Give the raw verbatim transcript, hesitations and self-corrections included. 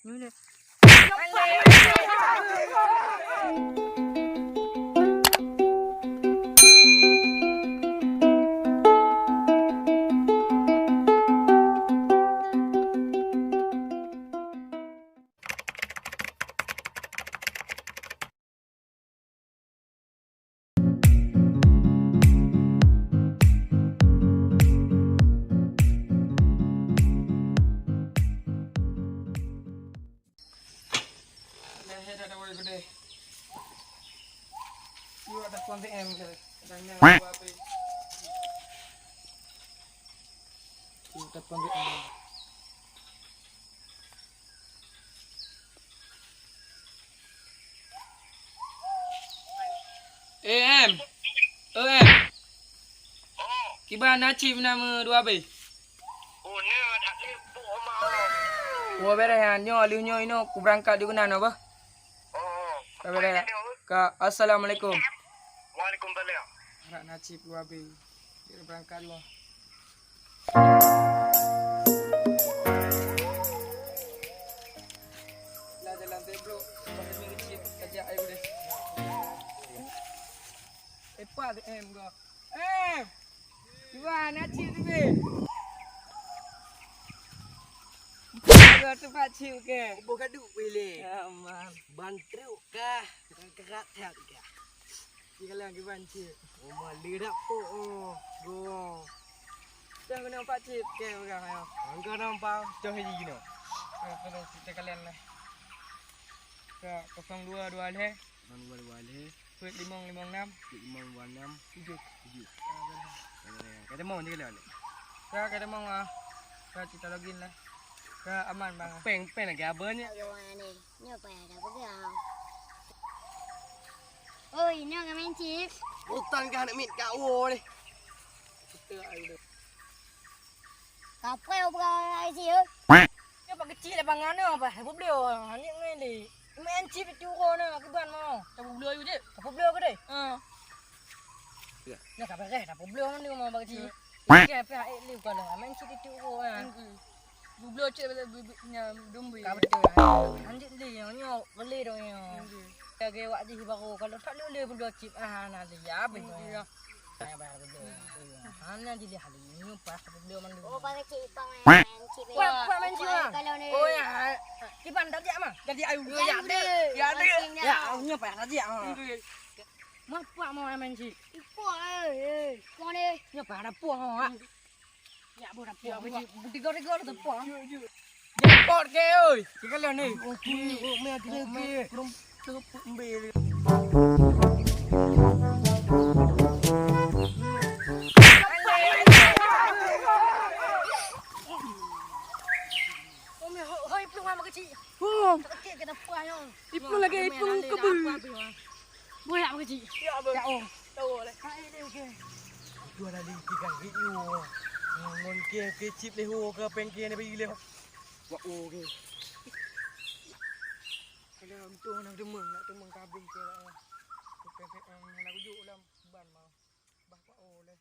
Nyoe lé. Eh, em. Eh, em. Kiban na cit na meudua abéh. Oh, na that lé pok ma. Oh, beureh nyan. Nyoe lheueh nyoe inoe kubeurangkat di keunan, bah. Oh, ka beureh. Ka, assalamualaikum. Waalaikumsalam. Arak na cit dua abéh. Dia beurangkat dua. Lah jalan teblok, bak demi kecil, kajak ayo deh. Epa em go. Eh! Iwan, acik tu be. Go tempat cik ke? Boh gaduh wele. Aman. Ban truk kah? Kerat-kerat that kah? Di kalang kiban cik. Oh, maleuh dak pok, oh. Go. Dah kena empat cik, ke pegang ayo. Angka nampak, cok haji gino. Ka kena kita kalian lah. Ka kosong dua dua leh. Kosong dua dua leh. Pet limong limong enam. Pet limong limong enam. Tujuh. Tujuh. Kata mau je kalian. Ka kata mau ah. Ka cita login lah. Ka aman bang. Peng peng lagi abang ni. Ayo ni. Nyoe payah dah peugah. Oi, nyoe ka main chip. Utan kah aneuk miet ka uwo ni. Kapai uwo peugah ai si, oi. Nyoe pak kecil lapangan nyoe, bah, peubloe. Aneuk ngai le. Main chip itu uwo na, kiban mo. Tapeubloe yu je. Tapeubloe ke deh? Ha. Ya. Nyoe ka beres, tapeubloe man di rumah pak kecil. Oke, pihak eh liu kalau main chip itu uwo na. Bubloe cit bela bi-, bi-, nya, dumbui. Ka beutôi. Lanjut lé, nyoe, nyoe, beli dong nyoe. Lagi awak jih baru, kalau tak lulus bubloe cit, ah, na lé, ya, habis dong. Iya. Saya bayar dulu. Hanya jadi hal ini, pas bubloe mandum. Oh, pakai cik ipang, eh, main cik, eh. Kuat, kuat main cik, ah. Kalau ni. Oh, ya. Kiban dah jak, mah. Jadi ayu. Ya, ya, dek. Ya, dek. Ya, nyoe payah dah jak, ah. Mah puak mau main cik. Ipang, eh, eh. Kau ni. Nyoe payah dah puak, ah. Nyak boh dapur. Nyak boh. Tiga-tiga lah dapur. Jempol ke, oi. Tiga lah ni. Okey, oh, meh, tiga, okey. Belum cukup ambil. Oh, meh, hoi, hoi, peluang amat kecil. Oh. Tak kecil ke dapur, ayong. Ipung lagi, ipung kebun. Boyak apa kecil? Ya, apa? Ya, oh. Tahu lah. Hai, ni, okey. Dua lali tiga gitu. Ngon ke, ke chip leh, oh, ke pengke ni bagi leh. Wah, oh, okey. Kalau untung nak demeng, nak demeng kabeh ke lah. Pengke, eh, nak ujuk dalam ban mau. Bah, wah, oh, leh.